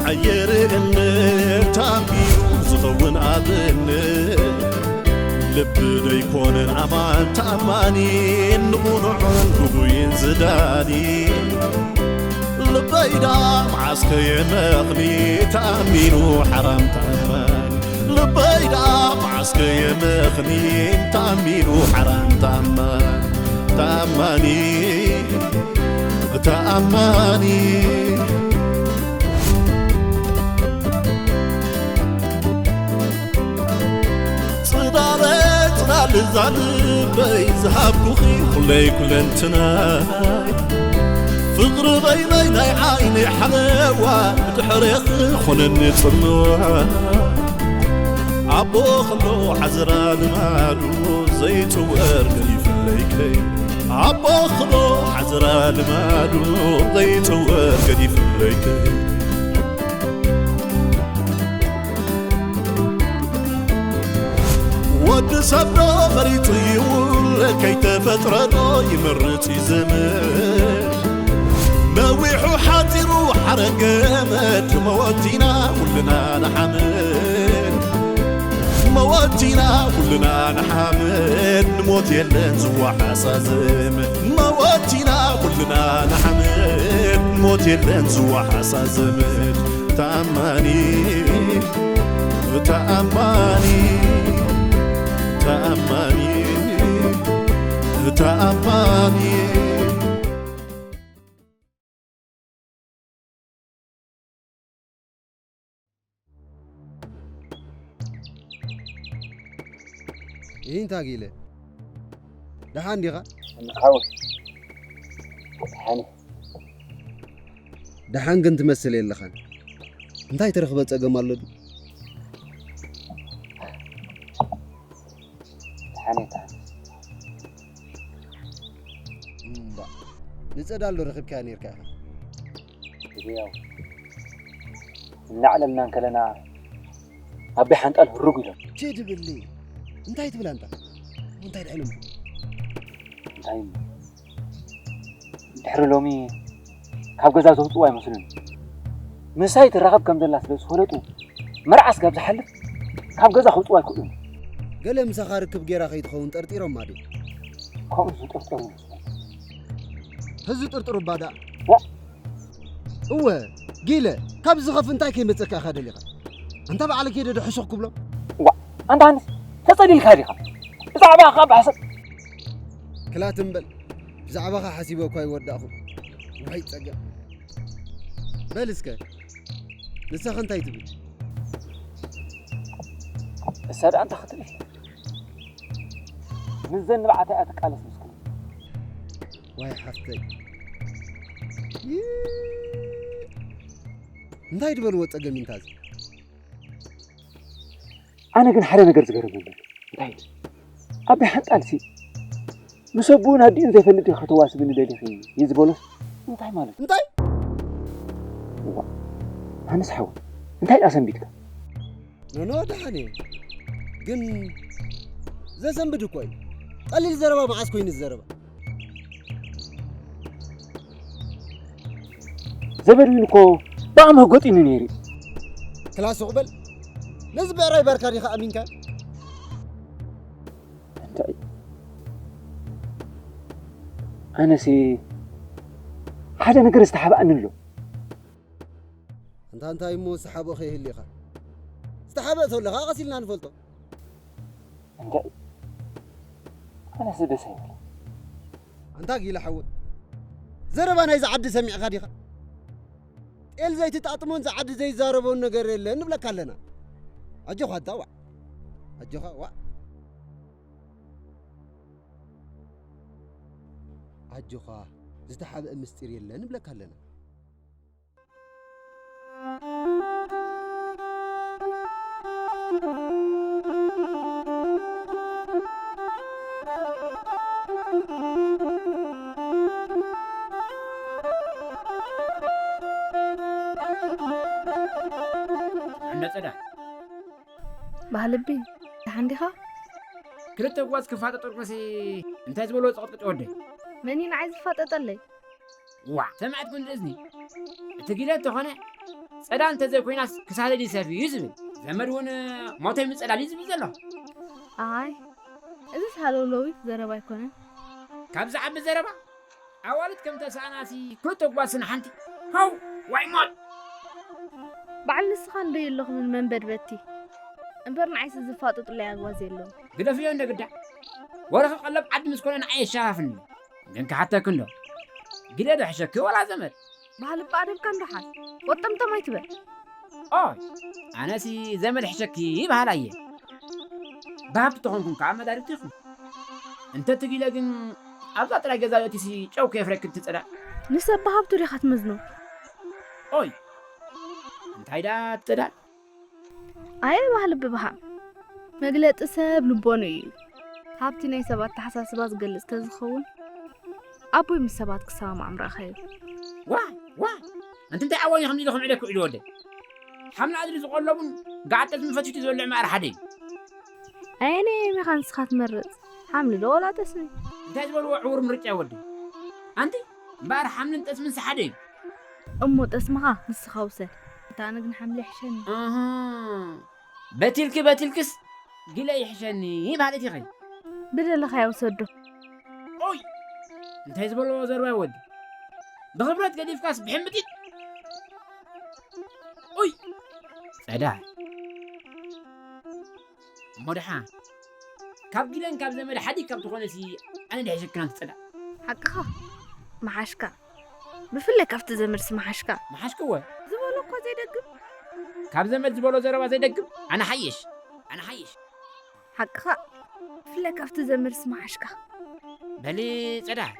ኣየርእን ታንቢሩ ዝኸውን ኣብን ልቢ ደይኮነን ኣማን ተኣማኒ ንቑኑዕን ግጉይን ዝዳኒ ልበይዳ መዓስከ የመኽኒ ተኣሚኑ ሓራም ተኣማኒ ልበይዳ መዓስከ የመኽኒ ተኣሚኑ ሓራም ተኣማኒ ተኣማኒ ተኣማኒ ጽላለ ጽላል እዛ ልበይ ዝሃብኩኺ ኩለይ ኩለንትናይ ፍቕሪ በይነይ ናይ ዓይኒ ሓለዋ ብድሕሬኺ ኾነኒ ጽልዋ ኣቦ ኸሎ ዓዝራ ልማዱ ዘይጽወር ገዲፍለይከይ ኣቦ ኸሎ ዓዝራ ልማዱ ዘይጽወር ገዲፍለይከይ ወዲ ሰብ ዶ መሪጹ ይውለድ ከይተፈጥረ ዶ ይመርጽ ይዘምር ነዊሑ ሓጺሩ ሓረገመድ መወቲና ኩልና ንሓምድ መወቲና ኩልና ንሓምድ ንሞት የለን ዝወሓሳ ዘመድ መወቲና ኩልና ንሓምድ ንሞት የለን ዝወሓሳ ዘመድ ተኣማኒ ተኣማኒ ተኣማኒ ተኣማኒ ይህን ታጊለ ደሓን ዲኻ? ሓወይ ደሓን ደሓን ግን ትመስል የለኻን። እንታይ ትረኽበ ጸገም ኣሎ ድዩ? ደሓን እየ። ንጸዳል ዶ ረኺብካያ ነይርካ ኢኻ? ያው እናዕለልና እንከለና ኣቢ ሓንጣል ህሩግ ኢሎም። ቼ ድብሊ እንታይ ትብል ኣንታ? እንታይ ድዕልም? እንታይ ድሕሪ ሎሚ ካብ ገዛ ዘውፅኡ ኣይመስሉን። ምሳይ ትራኸብ ከም ዘላ ስለ ዝፈለጡ መርዓ ስጋብ ዝሓልፍ ካብ ገዛ ክውፅኡ ኣይክእሉን። ገለ ምሳኻ ርክብ ጌራ ከይትኸውን ጠርጢሮማ ድዮም? ከምኡ ዝጠርጠሩ ይመስለኒ። ተዝጥርጥሩ እባ ደኣ። ዋ! እወ ጊለ ካብዚ ዝኸፍ እንታይ ከይመፀካ ኢኻ ደሊኻ? ኣንታ በዓል ከይደ ዶ ሕሹኽ ክብሎ? ዋ! ኣንታ ሃንስ ተፀሊልካ ዲኻ? ብዛዕባ ካብ ሓሰብ ክላት እምበል ብዛዕባኻ ሓሲበ እኳ ይወዳእኹ። ዋይ ፀገም። በል እስከ ንሳኸ እንታይ ትብል? እሳ ደኣ እንታይ ክትብል? ምስ ዘንባዕታ እያ ትቃለስ ምስኪን። ዋይ ሓፍተይ እንታይ ድበልዎ ፀገም ኢንታዚ ኣነ ግን ሓደ ነገር ዝገርመኒ እንታይ ኣቢ ሓንጣልሲ ምስ ኣቦኡን ኣዲኡን ዘይፈልጥ ኢኻ ተዋስብኒ ደሊኺ እዩ ዝበሎስ እንታይ ማለት እንታይ እዋ ኣነስ ሓወይ እንታይ ዳ ሰንቢድካ ኖኖ ደሓን እየ ግን ዘሰንብድ እኮ እዩ ቀሊል ዘረባ መዓስ ኮይኑ ዘረባ ዘበድዊን እኮ ብኣምህ ጎጢኒ ነይሩ እዩ። ክላስ ሱቕ በል። ነዚ ብዕራይ ባርካ ዲኻ ኣሚንካ? እንታይ ኣነሲ ሓደ ነገር ዝተሓብኣኒ ኣሎ። እንታ እንታይ እሞ ዝሓብኦ ከይህልኻ ዝተሓብአ ተለኻ ቀሲልና ንፈልጦ። እንታይ ኣነስ ደስ ኣይብል። ኣንታ ጊላ ሓወይ ዘረባ ናይዚ ዓዲ ሰሚዕኻ ዲኻ? ጤል ዘይትጣጥሞን ዝዓዲ ዘይዛረቦን ነገር የለን ንብለካ ኣለና። ኣጆኻ ኣታ ዋዕ ኣጆኻ ዋዕ ኣጆኻ ዝተሓብአ ምስጢር የለን ንብለካ ኣለና። ዕንደ ጸዳ ባህልቢ ደሓን ዲኻ? ክልተ ጓዝ ክፋጠጠልኩሲ እንታይ ዝበሎ ጸቕጥቅጭ ወደይ? መን እዩ ንዓይ ዝፋጠጠለይ? ዋ ሰምዐት ጉንዲ እዝኒ እቲ ጊለ እንተኾነ ጸዳል እንተዘይኮይናስ ክሳደይ ዝሰፍዩ እዩ ዝብል። ዘመድ እውን ሞተይ ምጸዳል እዩ ዝብል ዘሎ። ኣይ፣ እዚ ሳለውለዊት ዘረባ ኣይኮነን። ካብ ዝዓቢ ዘረባ ኣዋልድ ከም ተሳእናሲ ክልተ ጓስን ሓንቲ። ሃው፣ ዋይ ሞት! በዓል ንስኻ እንዶ የለኹምን መንበድበቲ። እምበር ንዓይሲ ዝፋጥጡለይ ኣግባዝ የለውን። ግደፍዮ እንደ ግዳ። ወረኺ ቀለብ ዓዲ ምስ ኮነ ንዓይ የሸፋፍንኒ። ግን ክሓተክ እንዶ። ግደ ዶ ሕሸኪ ወላ ዘመድ? ባህሊ ብኣደብካ እንዶ ሓዝ። ወጠምጠም ኣይትበል። ኦይ፣ ኣነሲ ዘመድ ሕሸኪ ይበሃል ኣየ። ብሃብቲ ተኾንኩም ከዓ መዳርግቲ ኢኹም። እንተ ትጊለ ግን ኣብዛ ጥራይ ገዛ ኣእቲሲ ጨው ከየፍረክን ትጸዳል። ንሰብ ብሃብቱ ዲኻ ትመዝኖ? ኦይ፣ እንታይ ደኣ ትጸዳል? ኣየ ባህሊ ብብሃም። መግለጺ ሰብ ልቦኑ እዩ። ሃብቲ ናይ ሰብ ኣተሓሳስባ ዝገልጽ ተዝኸውን፣ ኣቦይ ምስ ሰባት ክሰማማዕ ምረኣኻዮ። ዋ፣ ዋ፣ ኣንቲ እንታይ ዓዋኛ ከምዚ ኢልኩም ዕደኩ ኢሉ ወደይ? ሓምሊ ኣድሪ ዝቆለቡን ጋዕጠት ምፈትሽቲ ዝበልዕ እምበኣር ሓደ እዩ። ኣየነይ ኢኻ ንስኻ ትመርጽ? ሓምሊ ዶ ወላ ጠስሚ? እንታይ ዝበልዎ ዕውር ምርጫ እዩ ወደይ? ኣንቲ እምበኣር ሓምልን ጠስምን ሓደ እዩ። እሞ ጠስምኻ ንስኻ ውሰድ። እታ ኣነ ግን ሓምሊ ይሕሸኒ። ኣሃ። በቲልኪ በቲልክስ ግለ ይሕሸኒ ማለት ኢኺ። ብደለኻዮ ውሰዶ። ኦይ! እንታይ ዝበሎ ዘረባ ወዲ? ብኽብረት ገዲፍካስ ብሕምቢጥ። ኦይ! ጸዳል። እሞ ደሓ፣ ካብ ጊለን ካብ ዘመድ ሓዲግ ካብ ትኾነሲ ኣነ ድሕሽክና ትጸዳል። ሓቅኻ፣ መሓሽካ። ብፍላይ ካብቲ ዘመድሲ መሓሽካ። መሓሽክወ? ዝበሎ እኮ ዘይደግም። ካብ ዘመድ ዝበሎ ዘረባ ዘይደግም? ኣነ ሓይሽ፣ ኣነ ሓይሽ። ሓቅኻ፣ ብፍላይ ካብቲ ዘመድሲ መሓሽካ። በሊ ጸዳል፣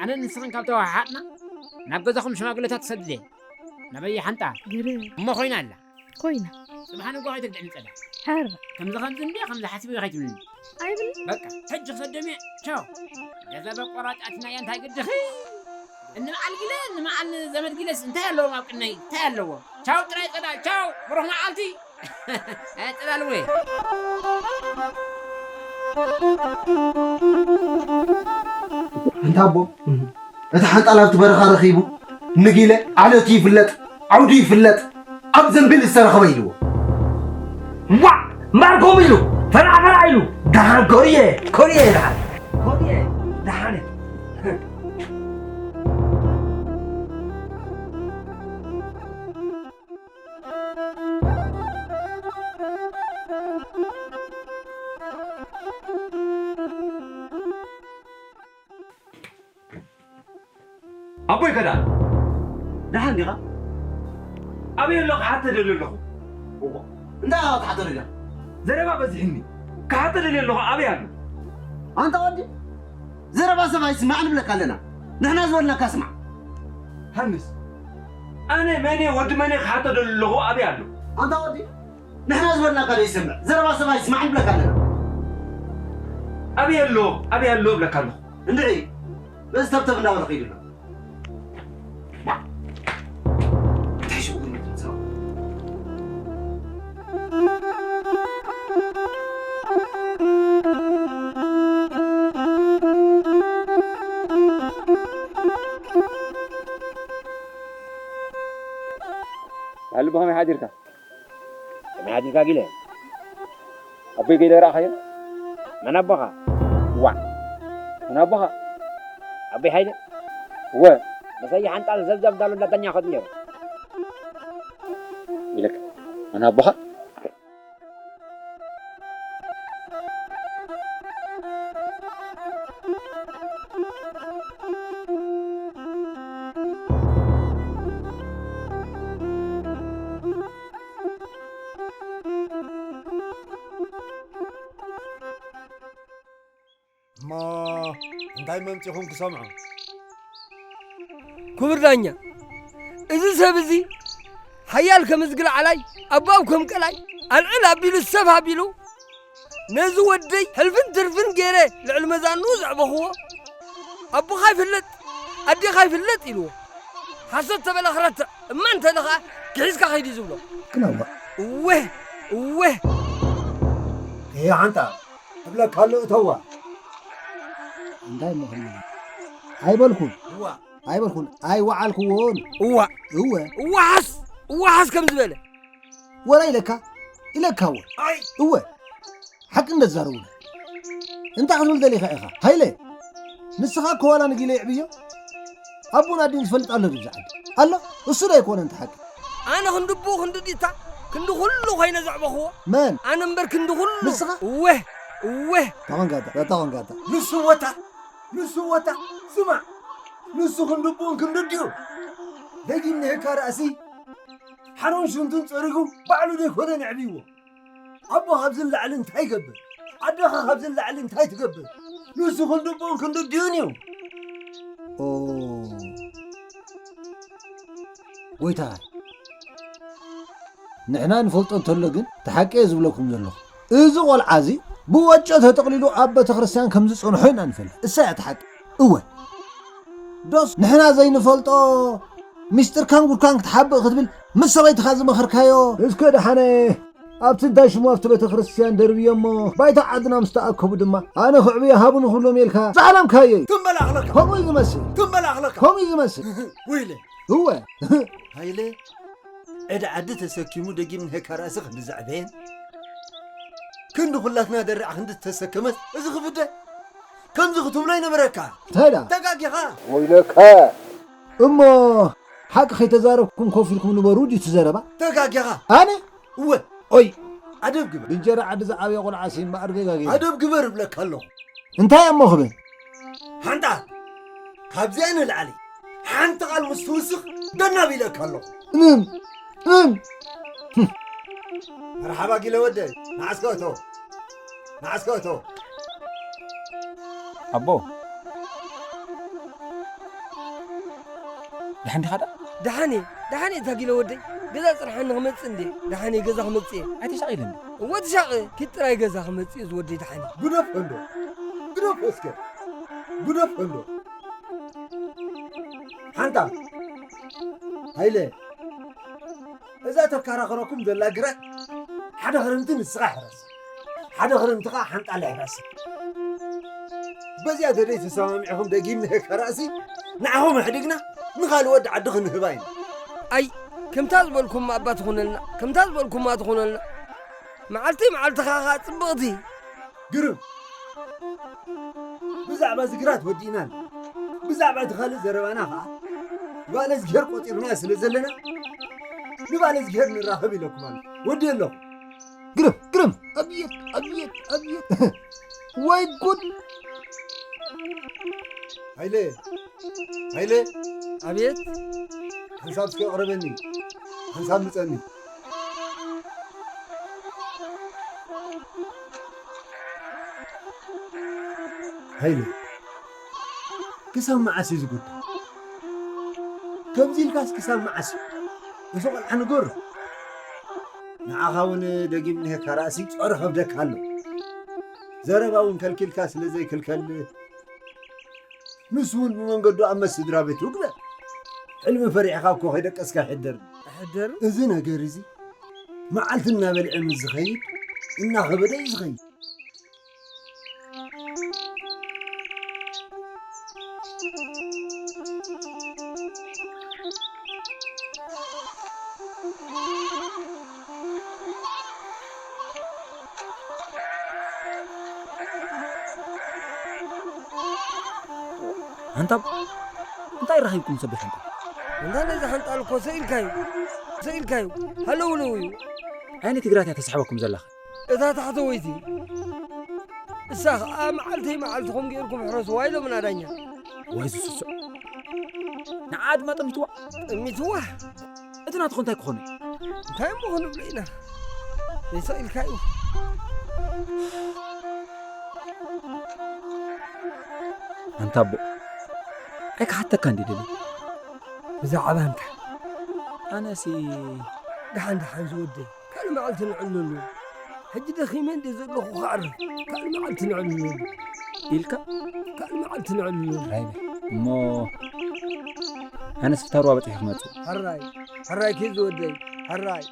ኣነን ንስኽን ካብ ተወሓሓጥና፣ ናብ ገዛኹም ሽማግለታት ትሰድልየ። ናበይ ሓንጣ? ግርም። እሞ ኮይና ኣላ። ኮይና። ጽባሕ ንግሆ ከይትግድዕኒ ጸዳል። ሕር። ከምዚ ከምዚ እንድየ፣ ከምዚ ሓሲበዮ ከይትብልኒ። ኣይብልኒ። በቃ፣ ሕጂ ክሰዶም እየ። ቻው። ገዛ በቆራጭ ኣቲናያ እንታይ ግድኺ? እንበዓል ጊለ፣ እንበዓል ዘመድ ጊለስ እንታይ ኣለዎም ኣብ ቅድመይ? እንታይ ኣለዎም? ቻው ጥራይ ጸዳል፣ ቻው። ብሩኽ መዓልቲ። እ፣ ጸዳል ወይ። እንታ ኣቦ፣ እቲ ሓንጣል ኣብቲ በረኻ ረኺቡ፣ ንጊለ ዓለቱ ይፍለጥ፣ ዓውዱ ይፍለጥ፣ ኣብ ዘንቢል ዝተረኸበ ኢልዎ። ዋዕ! እምበኣር ከምኡ ኢሉ፣ ፈራዕ ፈራዕ ኢሉ፣ ደሓን ኮርየ፣ ኮርየ ደሓን፣ ኮርየ ደሓን። ኣቦይ ከዳ፣ ደሓን ዲኻ? ኣበይ ኣሎ ክሓተ ደልዮ ኣለኹ። እዋ፣ እንታይ ኢኻ ክትሓቶ ደልኻ? ዘረባ በዚሕኒ። ክሓተ ደልዮ ኣለኹ፣ ኣበይ ኣሎ? ኣንታ ወዲ፣ ዘረባ ሰብ ኣይስማዕ ንብለካ ኣለና። ንሕና ዝበልናካ ስማዕ። ሃንስ፣ ኣነ መን እየ፣ ወዲ መን እየ ክሓቶ ደልዮ ኣለኹ፣ ኣበይ ኣሎ? ኣንታ ወዲ፣ ንሕና ዝበልናካ ዶ ይሰምዕ? ዘረባ ሰብ ኣይስማዕ ንብለካ ኣለና። ኣበይ ኣሎ? ኣበይ ኣሎ እብለካ ኣለኹ። እንድዒ፣ በዚ ተብተብ እንዳበለ ኸይዱ ኣሎ። እንታይ ሽግሩ ነው? ኣሉ ብኸመይ ሓዲርካ? ከመይ ሓዲርካ ጊለ? ኣቦይ ገይለ ረኣኻዮ? መን ኣቦኻ? ዋ! መን ኣቦኻ? ኣቦይ ሃይለ? እወ። መሰይ ሓንጣል ዘብዘብ ዳሉ እንዳዳኛ ኸድ ነይሩ። ኢለካ። መን ኣቦኻ? እሞ እንታይ መምጺኹም ክሰምዖ? ክቡር ዳኛ፣ እዚ ሰብ እዚ ሓያል ከም እዝጊ ላዕላይ፣ ኣባው ከም ቀላይ፣ ኣልዕል ኣቢሉ ሰብ ሃቢሉ፣ ነዚ ወደይ ሕልፍን ትርፍን ገይረ ልዕሊ መዛንኡ ዘዕበኽዎ፣ ኣቦኻ ይፍለጥ፣ ኣዴኻ ይፍለጥ ኢልዎ። ሓሶት ተበለ ክረትዕ፣ እማ እንተለ ኸኣ ክሒዝካ ከይድ እዩ ዝብሎ። ክነዋ። እወ፣ እወ። ይሄ ሓንጣ እብለካ ኣሎ እተዋ። እንታይ ምዃኑ ኣይበልኩን። እዋ። ኣይበልኩን። ኣይወዓልኩዎን። እዋ። እወ። እዋስ። ዋሓስ ከም ዝበለ። ወላ ኢለካ ኢለካ እወ። ኣይ እወ ሓቂ እንደዛረቡና እንታይ ክትብል ደሊኻ ኢኻ ሃይለ? ንስኻ እኮ ዋላ ንጊለ ይዕብዮ ኣቦን ኣዲን ዝፈልጥ ኣሎ ድዩ ዝዓዲ ኣሎ? እሱ ዶ ኣይኮነ እንተ ሓቂ? ኣነ ክንዲ ኣቦኡ ክንዲ ዲታ ክንዲ ኩሉ ኮይነ ዘዕበኽዎ። መን ኣነ እምበር ክንዲ ኩሉ። ንስኻ እወ እወ። ታኾንካታ ታኾንካታ። ንሱ ወታ ንሱ ወታ ስማዕ። ንሱ ክንዲ ኣቦኡን ክንዲ ኣዲኡን ደጊም ንህካ ራእሲ ሓሮን ሽንቱን ጸሪጉ ባዕሉ ዘይኮነ ነዕብይዎ። ኣቦ ካብዚ ንላዕሊ እንታይ ይገብር? ኣደኻ ካብዚ ንላዕሊ እንታይ ትገብር? ንሱ ክንዲ ኣቦኡን ክንዲ ኣዲኡን እዩ። ኦ ጎይታ፣ ንሕና ንፈልጦ እንተሎ ግን እቲ ሓቂ እየ ዝብለኩም ዘለኹ። እዚ ቆልዓ እዚ ብወጮ ተጠቕሊሉ ኣብ ቤተ ክርስቲያን ከም ዝጸንሖ ኢና ንፈልጥ። እሳ እያ እቲ ሓቂ። እወ ዶስ ንሕና ዘይንፈልጦ ሚስጥርካን ጉድካን ክትሓብእ ክትብል ምስ ሰበይትኻ ዝመኸርካዮ? እስከ ደሓነ ኣብቲ እንታይ ሽሙ ኣብቲ ቤተ ክርስቲያን ደርብዮ እሞ ባይታ ዓድና ምስ ተኣከቡ ድማ ኣነ ክዕብዮ ሃቡኒ ክብሎም ኢልካ ዝዓለምካዮ እዩ። ትንበል ኣኽለካ። ከምኡ እዩ ዝመስል። ትንበል ኣኽለካ። ከምኡ እዩ ዝመስል። ወይለ እወ ሃይለ ዕዳ ዓዲ ተሰኪሙ ደጊም ንሄካ ራእሲ ክንዲ ዘዕበየን ክንዲ ኩላትና ደርዕ ክንዲ ተሰከመት እዚ ክፍደ ከምዚ ክትብሎ ይነበረካ። እንታይ ደኣ? ተጋጊኻ። ወይለካ። እሞ ሓቂ ከይተዛረብኩም ኮፍ ኢልኩም ንበሩ ድዩ እቲ ዘረባ? ተጋጊኻ። ኣነ? እወ። ኦይ። ኣደብ ግበር። ብእንጀራ ዓዲ ዝዓበየ ቆልዓ ሲ እምበኣር ጌጋ ጌጋ። ኣደብ ግበር እብለካ ኣለኹ። እንታይ እሞ ክብል? ሓንጣ ካብዚኣ ንላዕሊ ሓንቲ ቃል ምስ ትውስኽ ደናብ ኢለካ ኣለኹ። እም፣ እም። መርሓባ ጊለ ወደይ፣ ንዓስከ እቶ፣ ንዓስከ እቶ። ኣቦ፣ ደሓን ዲኻ ደኣ? ደሓን እየ፣ ደሓን እየ፣ እታ ጊለ ወደይ። ገዛ ጽንሓኒ ክመጽእ እንዴ? ደሓን እየ፣ ገዛ ክመጽእ እየ። ኣይተሻቒልን። እወ ትሻቐ፣ ኪድ ጥራይ ገዛ ክመጽእ እየ ዝወደይ፣ ደሓን እየ። ግደፍ እንዶ፣ ግደፍ እስከ፣ ግደፍ እንዶ። ሓንታ፣ ሃይለ፣ እዛ ተከራኽረኩም ዘላ ግራት ሓደ ክረምቲ ንስኻ ሕረስ፣ ሓደ ክረምቲ ኸዓ ሓንጣል ይሕረስ። በዚኣ ደደይ ተሰማሚዕኹም ደጊም ንህከ ራእሲ ንዓኹም ኣሕዲግና ንኻልእ ወዲ ዓዲ ክንህባ ኢና። ኣይ ከምታ ዝበልኩማ እባ ትኹነልና፣ ከምታ ዝበልኩማ ትኹነልና። መዓልቲ መዓልቲ ኻኻ ጽብቕቲ። ግርም። ብዛዕባ እዚ ግራት ወዲእና ኣሎ። ብዛዕባ እቲ ካልእ ዘረባና ኸዓ ንባለ እግዚኣብሔር ቆጺርናዮ ስለ ዘለና ንባለ እግዚኣብሔር ንራኸብ ኢለኩም ኣሎ። ወዲ ኣለኹ። ግርም፣ ግርም። ኣብየት፣ ኣብየት፣ ኣብየት። ወይ ጉድ! ሃይለ፣ ሃይለ። ኣቤት። ሓንሳብ እስከ ኣቕርበኒ። ሓንሳብ ምጸኒ። ሃይለ፣ ክሳብ መዓስ እዩ ዝጉዳይ? ከምዚ ኢልካስ ክሳብ መዓስ እዩ? እዚ ቆልዓ ንገሮ። ንዓኻ እውን ደጊም እኒሄካ ራእሲ ጾሪ ከብደካ ኣሎ። ዘረባ እውን ከልኪልካ ስለ ዘይክልከል፣ ንሱ እውን ብመንገዱ ኣብ መስ ስድራ ቤቱ ግበር። ሕልሚ ፈሪሕኻ እኮ ከይደቀስካ ኣይሕደርን። ኣይሕደርን? እዚ ነገር እዚ መዓልቲ እናበልዐ ምስ ዝኸይድ፣ እናኸበደ እዩ ዝኸይድ። ኣንታ እንታይ ረኺብኩም ሰቢሕ ኣንታ? እንታ ነዚ ሓንጣል እኮ ሰኢልካዩ፣ ሰኢልካዩ፣ ሃለውለው እዩ። ኣየነይቲ ግራት እያ ተስሕበኩም ዘላ? እታ ታሕተወይቲ። እሳ ኸኣ መዓልተይ መዓልትኹም ገይርኩም ሕረስዋ ኢሎምና ዳኛ። ወይ ዝስስዕ። ንዓ ድማ ጠሚትዋ። ጠሚትዋ? እቲ ናትኹ እንታይ ክኾን እዩ? እንታይ እሞ ክንብሎ ኢና? ዘይሰቕ ኢልካ እዩ። ኣንታ ኣቦ፣ ኣይክሓተካ እንዲ ደሊ። ብዛዕባ እንታይ? ኣነሲ ደሓን ደሓን ዝወደይ፣ ካልእ መዓልቲ ንዕለሉ። ሕጂ ደኺመ እንደ ዘለኹ ክዓርፍ፣ ካልእ መዓልቲ ንዕለሉ። ኢልካ? ካልእ መዓልቲ ንዕለሉ። ራይበ፣ እሞ ኣነስ ፍታርዋ በጺሐ ክመጽእ። ሕራይ፣ ሕራይ ኪድ ዝወደይ፣ ሕራይ።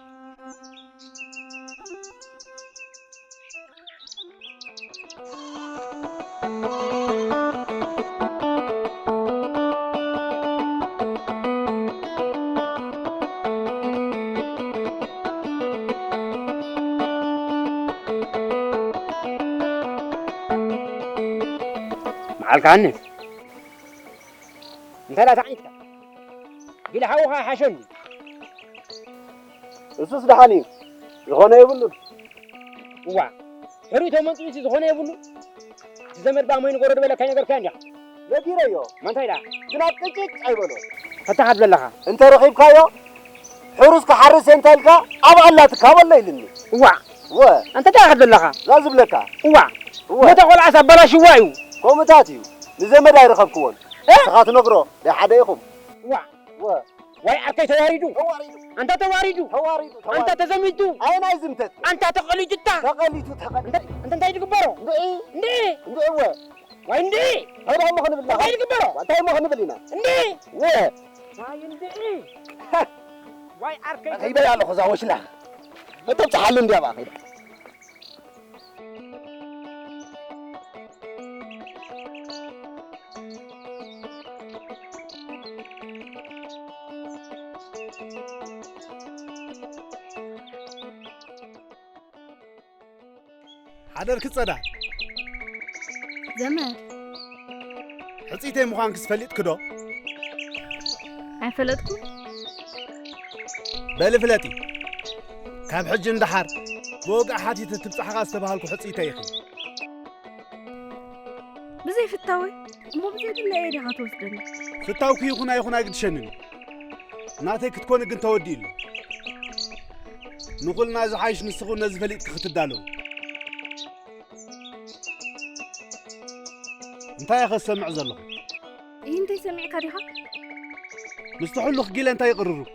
ኣልካኒ። እንታይ ዳኣ ተዓይትካ? ጊለ ሓውኻ ሓሸኒ። እሱስ ደሓን እዩ። ዝኾነ የብሉን። እዋ፣ ሕሩይ ተመንጢሉሲ ዝኾነ የብሉ። እቲ ዘመድ ብኣሞይ ንገሮ ዝበለካ ኣይነገርካዮ እንዲኻ? ነጊረዮ። መንታይ ደኣ? ግና ቅጭጭ ኣይበሎ። ፈታኻ ትብለኻ? እንተ ረኺብካዮ፣ ሕሩስ ክሓርስ እየ እንተ ኢልካ፣ ኣብ ኣላትካ በሎ ኢልኒ። እዋ። ወ። ኣንተ እንታይ ኢኻ ትብለኻ? እዛ ዝብለካ። እዋ። እወ። ሞታ ቆልዓስ ኣበላሽዋ እዩ። ከምኡታት እዩ። ንዘመድ ኣይረኸብክዎን። እ? ንስኻ ትነግሮ፣ ናይ ሓደ ኢኹም። እዋ። ወ። ዋይ ዓርከይ ተዋሪዱ። ተዋሪዱ። ኣንታ ተዋሪዱ። ተዋሪዱ፣ ተዋሪዱ። ኣንታ ተዘሚቱ። ኣየናይ ዝምተት? ኣንታ ተቐሊጡታ። ተቐሊቱ፣ ተቐሊቱ። እንተ-፣ እንተ እንታይ ትግበሮ? እንድዒ። እንድዒ። እንድዒ እወ። ዋይ እንድዒ። እንታይ እሞ ክንብል ኢና? እንታይ ትግበሮ? እንታይ እሞ ክንብል ኢና? እንድዒ። ወ። ዋይ እንድዒ። ዋይ ዓርከይ። ሂበይ ኣለኹ እዛ ወሽላ። እተብጽሓሉ እንድያ እባ ኸይዳ። ሓደርኪ ጸዳ። ዘመድ። ሕጽይተይ ምዃንኪስ ፈሊጥኪ ዶ? ኣይፈለጥኩን። በሊ ፍለጢ። ካብ ሕጂ ንደሓር ብወግዒ ሓቲተ ትብጻሕኻ ዝተባሃልኩ ሕጽይተይ ኢኺ። ብዘይ ፍታወይ እሞ ብዘይ ድላየይ ዲኻ ትወስደኒ? ፍታውኪ ይኹን ኣይኹን ኣይግድሸንን። ናተይ ክትኮኒ ግን ተወዲኡ ኣሎ። ንኹልና ዝሓይሽ ንስኹ ነዚ ፈሊጥኪ ክትዳለዉ። እንታይ ኢኸ ዝሰምዕ ዘለኹ? ይህ እንታይ ሰሚዕካ ዲኻ? ምስቲ ሕሉኽ ጊለ እንታይ ይቕርርኩ?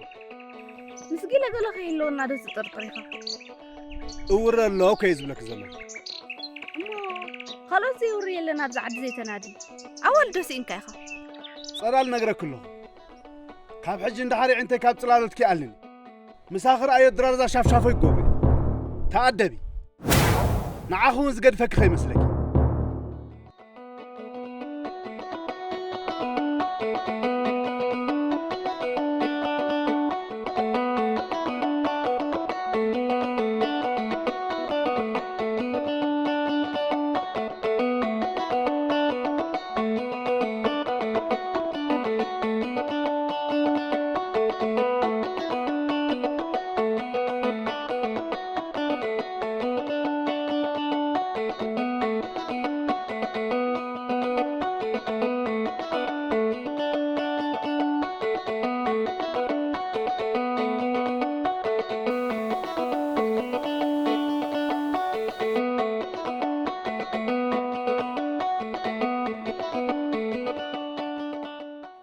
ምስ ጊለ ገለ ከይህልወና ዶ ትጥርጥር ኢኻ? እውረ ኣሎ እኮ እየ ዝብለኪ ዘለኹ። እሞ ካልኦት ዘይውሪ የለን ኣብዚ ዓዲ ዘይተናዲ። ኣዋልዶ ስኢንካ ኢኻ። ጸላል ነግረኪ ኣለኹ። ካብ ሕጂ እንዳሓር ኣዒንተይ ካብ ጽላሎትኪ ኣልኒ። ምሳኺ ረኣዮ ድራርዛ ሻፍሻፎ ይጎብሪ። ተኣደቢ። ንዓኺ እውን ዝገድፈኪ ከይመስለኪ።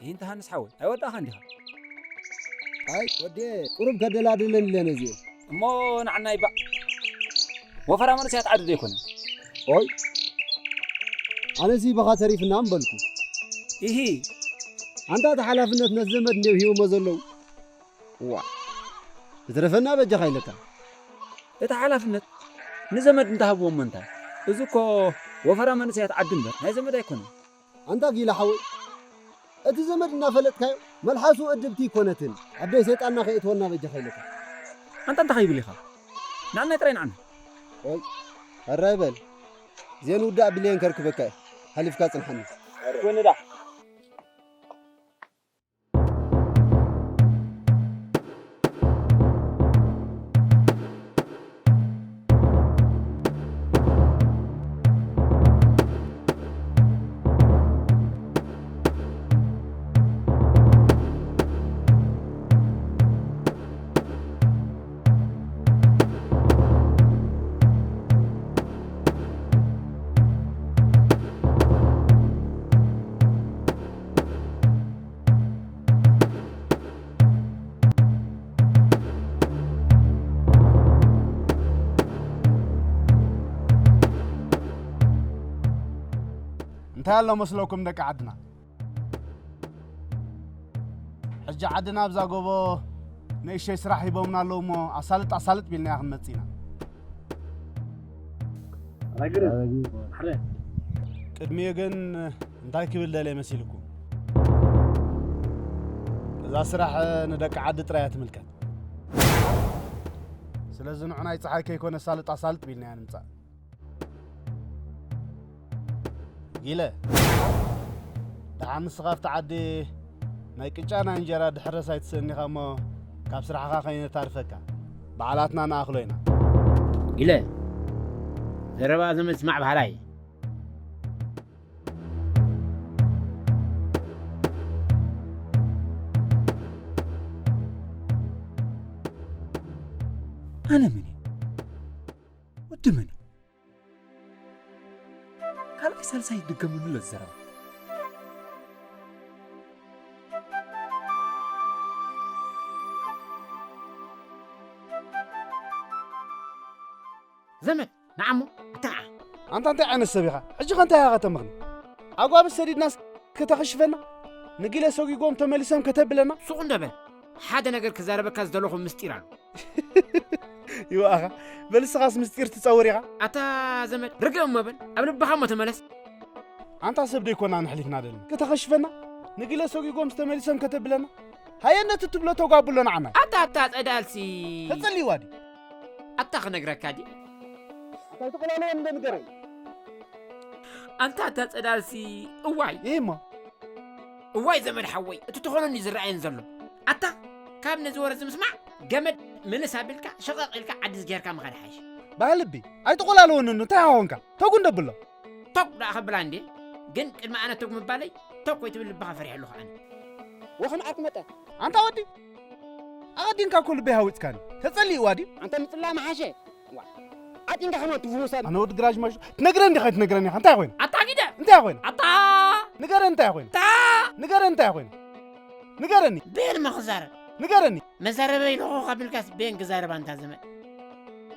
ይህን ተሃንስ ሓወይ፣ ኣይወዳእኻን ዲኻ? ኣይ ወዴ፣ ቁሩብ ከደላድለን ኢለ ነዚኤ። እሞ ንዓና ይባእ። ወፈራ መንእሰያት ዓዲ ዶ ኣይኮነን? ኦይ፣ ኣነሲ ብኻ ተሪፍና ምበልኩ። ኢሂ። ኣንታ እቲ ሓላፍነት ነቲ ዘመድ እንድዮም ሂቦሞ ዘለዉ። ዋ፣ ክትረፈና በጃኻ ኢለካ። እቲ ሓላፍነት ንዘመድ እንተሃብዎም ምንታይ? እዚ እኮ ወፈራ መንእሰያት ዓዲ እምበር ናይ ዘመድ ኣይኮነን። ኣንታ ጊላ ሓወይ፣ እቲ ዘመድ እናፈለጥካዮ መልሓሱ እድብቲ ኣይኮነትን። ኣደይ ሰይጣንና ከየእትወና በጃኻ ኢለካ። ኣንታ እንታይ ከይብል ኢኻ? ንዓናይ ጥራይ ንዓና። ኦይ፣ ሕራይ በል። ዜን ውዳእ ብሌን ከርክበካ እየ። ሓሊፍካ ጽንሓኒ። ወንዳ። እንታይ ኣሎ መስለኩም ደቂ ዓድና? ሕጂ ዓድና ኣብዛ ጎቦ ንእሽተይ ስራሕ ሂቦምና ኣለዉ እሞ ኣሳልጥ ኣሳልጥ ቢልናያ ክንመጽእ ኢና። ኣራግር፣ ኣራግር። ኣረ። ቅድሚኡ ግን እንታይ ክብል ደልየ መሲልኩም? እዛ ስራሕ ንደቂ ዓዲ ጥራይ እያ ትምልከት። ስለዚ ንዑ ናይ ጸሓይ ከይኮነ ኣሳልጥ ኣሳልጥ ቢልናያ ንምጻእ። ጊለ፣ ደሓን ንስኻ ኣብቲ ዓዲ ናይ ቅጫ ናይ እንጀራ ድሕረስ ኣይትስእን ኢኻ እሞ፣ ካብ ስራሕኻ ከይነታርፈካ፣ ባዕላትና ንኣኽሎ ኢና። ኢለ ዘረባ ዘመስማዕ ባህላይ። ኣነ ምን ወዲ ምን ካልኣይ ሳልሳይ ይድገምሉ ለዘረባ። ዘመድ ንዓሞ ኣታ ንዓ። ኣንታ እንታይ ዓይነት ሰብ ኢኻ? ሕጂ ከ እንታይ ኢኻ ከተምኽኒ? ኣጓብስ ሰዲድናስ ከተኸሽፈና? ንጊለ ሰጒጎም ተመሊሶም ከተብለና? ሱቕ እንዶ በል። ሓደ ነገር ክዛረበካ ዝደለኹ ምስጢር ኣሎ። ይዋኣኻ። በል እስኻስ ምስጢር ትጸውር ኢኻ? ኣታ ዘመድ ርግእ እሞ በል። ኣብ ልብኻ እሞ ተመለስ። ኣንታ ሰብ ዶ ይኮና ንሕሊፍና ደልና? ከተኸሽፈና? ንጊለ ሰጒጎም ተመሊሶም ከተብለና? ሃየ ነቲ ትብሎ ተጓብሎ ንዓና። ኣታ ኣታ ጸዳልሲ። ተጸልይዋ ድዩ? ኣታ ክነግረካ ድየ? እንታይ ትቕላለዮ እንደ ንገረኝ። ኣንታ ኣታ ጸዳልሲ። እዋይ ይህ እሞ እዋይ ዘመድ ሓወይ እቲ ተኾነኒ ዝረኣየን ዘሎ ኣታ ካብ ነዚ ወረ ዝምስማዕ ገመድ ምልስ ኣቢልካ ሸቐቕ ኢልካ ዓዲ ዝጌርካ ምኻድ ሓይሽ። ባህልቢ ኣይትቆላለወኒ እንታይ ሃወንካ ተጉ እንደብሎ። ቶግ ደኣ ከብላ እንዴ ግን ቅድሚ ኣነ ቶግ ምባለይ ቶግ ወይ ትብል ልብኻ ፈሪሐ ኣለኹ ኣነ። ወኸም ዓርኩ መጠ ኣንታ ወዲ ኣቐዲንካ እኮ ልበይ ሃዊፅካኒ ተፀሊእዋ ድዩ ኣንተ ምፅላ መሓሸ ዋ ኣጢንካ ከማን ትፍውሰን ኣነ ወዲ ግራጅ ማሹ ትነግረን ዲኻ ትነግረን ኢኻ እንታይ ኮይነ ኣታ ጊደ እንታይ ኮይነ ኣታ ንገረን እንታይ ኮይነ ኣታ ንገረን እንታይ ኮይነ ንገረኒ ቤን መኽዛረብ ንገረኒ መዛረበይ ለኾ ከብልካስ ቤን ክዛረብ ኣንታ ዘመድ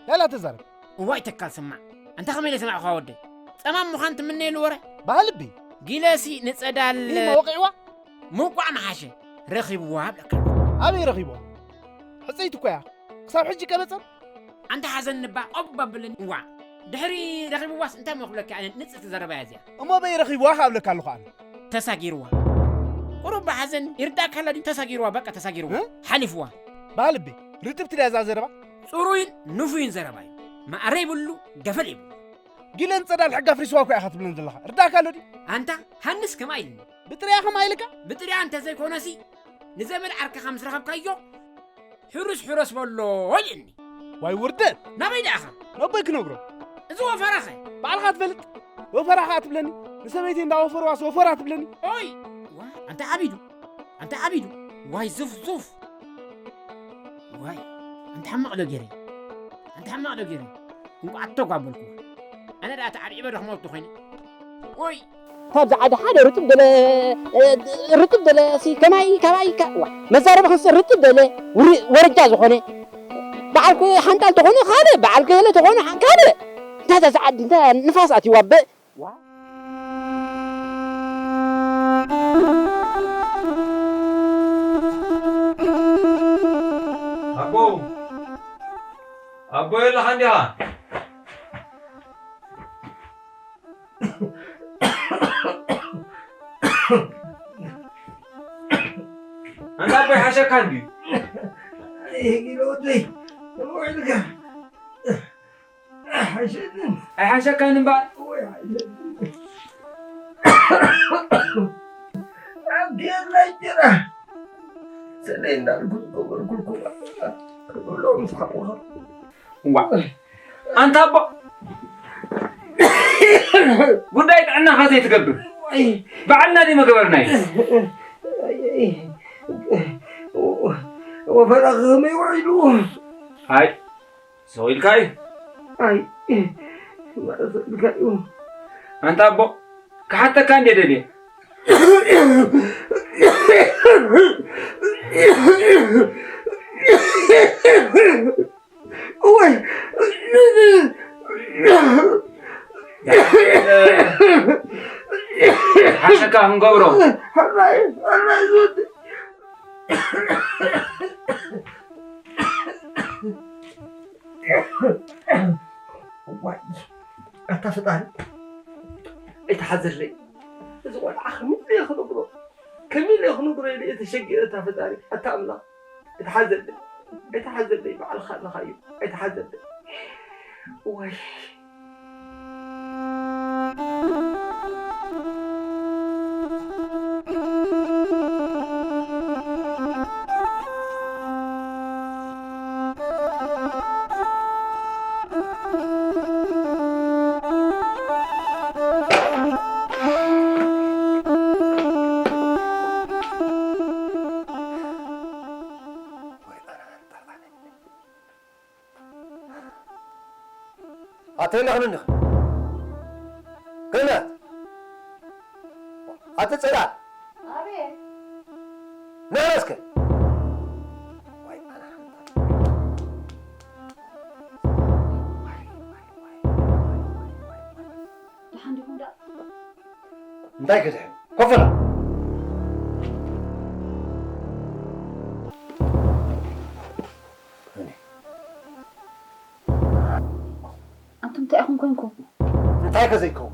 ያላ ተዛረብ እዋይ ተካል ስማዕ ኣንታ ከመይ ኢለ ሰማዕኳ ወደይ ጸማም ምዃን ትምነየሉ ወረ ባህልቢ ጊለሲ ንጸዳል ይህ መወቂዕዋ ምቋዕ መሓሸ ረኺብዋ ብለካ ኣበይ ረኺብዋ ሕፀይቲ እኮ እያ ክሳብ ሕጂ ቀበፀን ኣንታ ሓዘን ንባ ቆብ ኣብለኒ እዋ ድሕሪ ረኺብዋስ እንታይ ሞ ክብለካ ኣነ ንፅርቲ ዘረባያ እዚኣ እሞ በይ ረኺብዋ ክኣብለካ ኣለኹ ኣነ ተሳጊርዋ ቁሩብ ብሓዘን ይርዳእካ ኣላ ድዩ ተሳጊርዋ በቃ ተሳጊርዋ እ? ሓሊፍዋ ባህልቢ ርጥብቲ ድያ እዛ ዘረባ ፅሩይን ንፉይን ዘረባ እዩ ማዕረ ይብሉ ገፈል ይብሉ ጊለን ፀዳል ሕጊ ኣፍሪስዋ እኮ ኢኻ ትብለን ዘለኻ ርዳእካ ኣሎ ድዩ ኣንታ ሃንስ ከምኣ ኢልኒ ብጥርያ ከምኣ ኢልካ ብጥርያ እንተዘይኮነሲ ንዘመድ ዓርክኻ ምስ ረኸብካዮ ሕሩስ ሕረስ በሎ ኢልኒ ዋይ ውርደት ናበይ ደኣኻ ነቦይ ክነግሮ እዚ ወፈራኸ ባዕልኻ ትፈልጥ ወፈራ ኸዓ ትብለኒ ንሰበይቲ እንዳወፈርዋስ ወፈራ ትብለኒ ኦይ ዋ ኣንታ ዓቢዱ ኣንታ ዓቢዱ ዋይ ዙፍ ዙፍ ዋይ ኣንታ ሕማቕ ዶ ገይረ ኣንታ ሕማቕ ዶ ገይረ እንቋዕ ተጓበልኩ ኣነ ደኣ ተዓብዒበ ደኽመቱ ኮይነ ኦይ ካብዚ ዓዲ ሓደ ርጥብ በለ ርጥብ በለ ሲ ከማይ ካባይ ካ- ዋ፣ መዛረቢ ክንስ ርጥብ በለ ውሪ- ወረጃ ዝኾነ በዓል ኮ- ሓንጣል ተኾነ ካልእ በዓል ገለ ተኾነ ሓ- ካልእ እንታይ እዛ ዓዲ እንታይ ንፋስ ኣትይዋ በ ዋ ኣቦ ኣቦ የለኻ እንዲኻ ኣንታ ኣቦይ ሓሸካ እንድዩ ይህጊለ ወደይ ውዒልካ ሓሸንን ኣይሓሸካን እምበኣር ወይ ሓሸንን ኣብ ጌርና እንጀራ ሰለይ እንዳልኩ ዝገበርኩልኩም ክብሎ ምስ ሓቁኻ እዋ ኣንታ ኣቦ ጉዳይ ጥዕናኻ ዘይትገብር ባዕልና ድመገበርናዮ ወፈራ ከመይ ውዒሉ ኣይ ሰው ኢልካ እዩ ኣይ ማለት ኢልካ እዩ ኣንታ ኣቦ ክሓተካ እንዴ ደልየ ወይ ሓሸካ ክንገብሮ ሕራይ ሕራይ ዝወድ ዋይ ኣታ ፈጣሪ ኣይትሓዘለይ እዚ ቆልዓ ከመይ ኢለ ክነግሮ ከመይ ኢለ ክነግሮ ኢለ እየ ተሸጊረ እታ ፈጣሪ ኣታ ኣምላኽ ኣይትሓዘለይ ኣይትሓዘለይ ባዕልኻ ኣለኻ እዩ ኣይትሓዘለይ ዋይ ኣተለኽን እንዲኽ ገነት ኣተ ጸዳል ኣቤት ንረስከ ደሓን ዲኹም ደኣ እንታይ ክድሕን ኮፈላ ኣንቱም እንታይ ኢኹም ኮንኩም እንታይ ከዘይከውን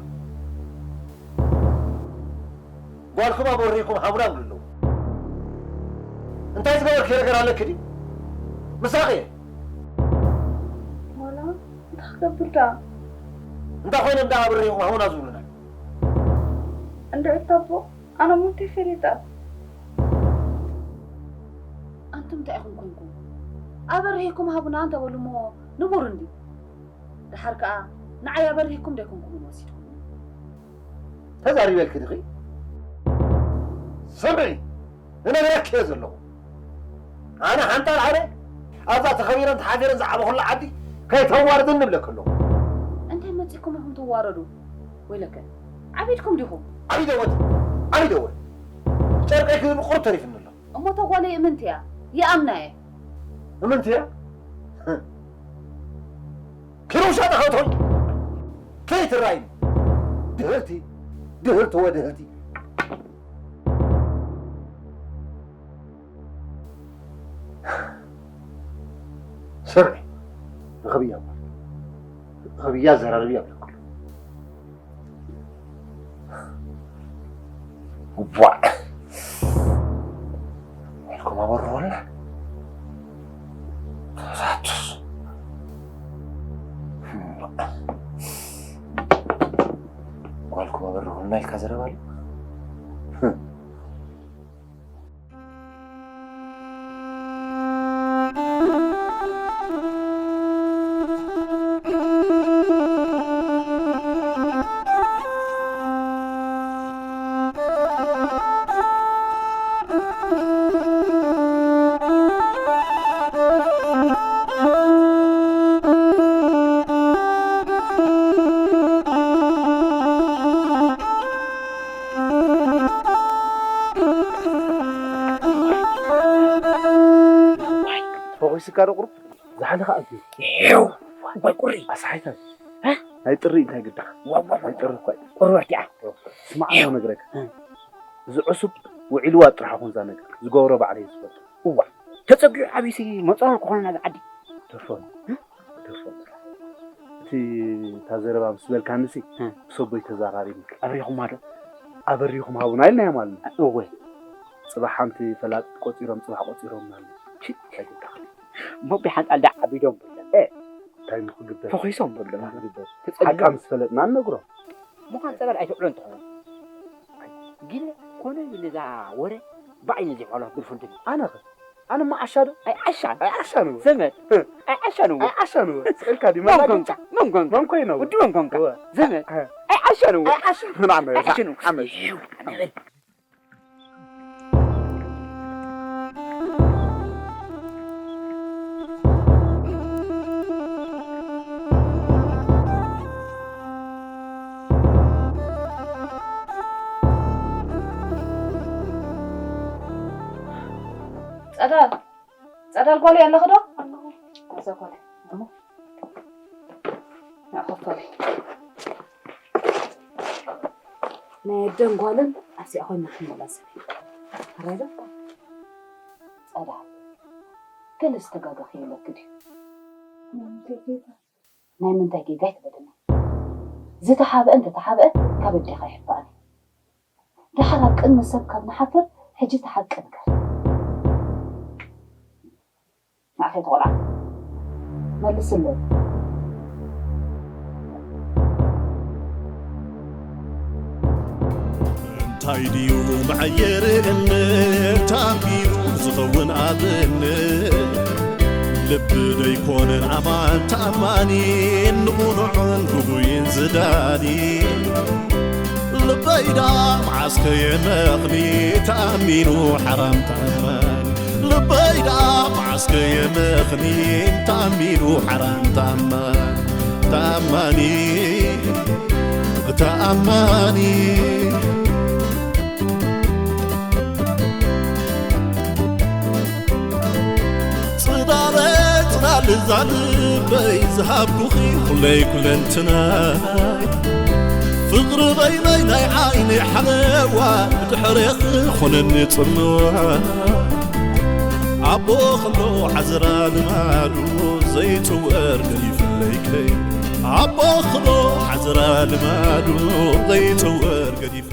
ጓልኩም ኣበሪኩም ሃቡና ብሉ ኣለዉ እንታይ ዝገበርክዮ ነገር ኣለኪ ድዩ ምሳኺ እየ ዋላ እንታይ ክገብር ደኣ እንታይ ኮይኖም ደኣ ኣበሪኩም ሃቡና ዝብሉና እንድዒ ታቦ ኣነ ሞተይ ፈሊጠ ኣንቱም እንታይ ኢኹም ኮንኩም ኣበሪህኩም ሃቡና እንተበሉ እሞ ንቡር እንዲ ደሓር ከኣ ንዓይ ኣበሪህኩም ደይኮንኩምን ወሲድኩም ተዛሪበልኪ ድኺ ስምዒ ዝነግረኪ እየ ዘለኹ ኣነ ሓንጣል ኣነ ኣብዛ ተኸቢረን ተሓፊረን ዝዓበኹላ ዓዲ ከይተዋርድን ንብለኪ ኣለኹ እንታይ መፂኩም ኢኹም ትዋረዱ ወይለከ ዓቢድኩም ዲኹም ዓቢደወ ዓቢደወ ጨርቀይ ክብል ቁሩብ ተሪፍኒ ኣሎ እሞ ተጓለይ እምንቲ እያ ይኣምና እየ እምንቲ እያ ኪሩሻ ተኸውቶይ ከይትራይኒ ድህርቲ ድህርቲ ወድህርቲ ስርዒ ርኸብያ ርኸብያ ዘራርብያ ብለኩሉ ቧዕ ኢልኩም ኣበርሆልና ተዛቱስ ጓልኩም ኣበርሆልና ኢልካ ዘረባሉ ፈኺስካ ዶ ቁሩብ? ዝሓለኻ ኣዝዩ። ይው! ዋይ ቁሪ! ኣስሓይታ። እ? ናይ ጥሪ እንታይ ግዳ? ዋው ዋው ናይ ዋው! ጥሪ እኮ እዩ። ቁሪ ወርቲኣ። ስማዕ፣ እዮ። እሞ ነግረካ። እ። እዚ ዕሱብ ውዒልዋ ጥራሕ ኹን እዛ ነገር። ዝገብሮ ባዕለይ ዝፈልጦ። እዋ! ተጸጊዑ ዓብዩሲ መጻወር ክኾነና ዝዓዲ። ተርፎ። እ? ተርፎ። እቲ እታ ዘረባ ምስ በልካንሲ፣ እ። ምስ ኣቦይ ተዘራሪብና። ኣብሪኹማ ዶ? ኣበሪኹም ሃቡና ኢልናዮም ኣለና። እወ። ጽባሕ ሓንቲ ፈላጥ ቆጺሮም፣ ጽባሕ ቆጺሮም ማለት። ቺ፣ እንታይ ግዳኻ? እሞ ብሓንጻል ደኣ ዓቢዶም ብለን። እ። እንታይ እሞ ክግበር? ፈኺሶም ብለን። እንታይ ክግበር? ተጸሊሎም። ሓቃ ምስ ፈለጥና ንነግሮም። ምዃን ጸበል ኣይትውዕሎን ትኸውን። ግን ኮነ ኢሉ ነዛ ወረ ብዓይኒ ዘይፋሎ ግድፉ እንድኒ። ኣነ ኸ? ኣነ እሞ ዓሻ ዶ? ኣይ ዓሻ። ኣይ ዓሻ ነው። ዘመድ። እ። ኣይ ዓሻ ነው። ኣይ ዓሻ ነው። ስእልካ ድዩ? መን ኮንካ? መላግጫ? መን ኮንካ? መን ኮይና? ወዲ መን ኮንካ? እወ። ዘመድ። እ። ኣይ ዓሻ ነው። ኣይ ዓሻ ነው። ኣይ ዓሻ ነው። ዓመት። ይው፣ ዓመት። ጸዳል ጸዳል ጓለይ ኣለኺ ዶ? ኣለኹ። እዛ ጓለይ እሞ ንዓ ኮፍ በሊ። ናይ ኣደን ጓልን ኣብዚኣ ኮይና ክንመላሰብ ኢና። ሕራይ ዶ? ጸዳል ገለ ዝተጋገኽዮ ኣለኪ ድዩ? ናይ ምንታይ ጌጋ? ናይ ምንታይ ጌጋ ኣይትበለኒ። ዝተሓብአ እንተተሓብአ ካብ ኣዴኻ ኣይሕባእን እዩ። ደሓር ኣብ ቅድሚ ሰብ ካብ ንሓፍር ሕጂ እቲ ሓቂ ንገር። ንዓኺ እቲ ቆልዓ መልስለይ። እንታይ ድዩ መዐየርነት ኣቢሉ ዝኸውን ኣብነት ልቢ ደይኮነን ኣማን ተኣማኒ ንቑኑዕን ጉጉይን ዝዳኒ ልበይዳ መዓስከ የመኽኒ ተኣሚኑ ሓራም ተኣማኒ ልበይዳ መዓስከ የመኽኒ ተኣሚኑ ሓራም ተኣማኒ ተኣማኒ፣ ተኣማኒ። ጽላለ፣ ጽላል እዛ ልበይ ዝሃብኩኺ ኩለይ ኩለንትናይ። ፍቕሪ በይነይ ናይ ዓይኒ ሓለዋ፣ ብድሕሬኺ ኾነኒ ጽምዋ። ኣቦ ኸሎ ዓዝራ ልማዱ ዘይጽወር ገዲፈለይከይ። ኣቦ ኸሎ ዓዝራ ልማዱ ዘይጽወር ገዲፈ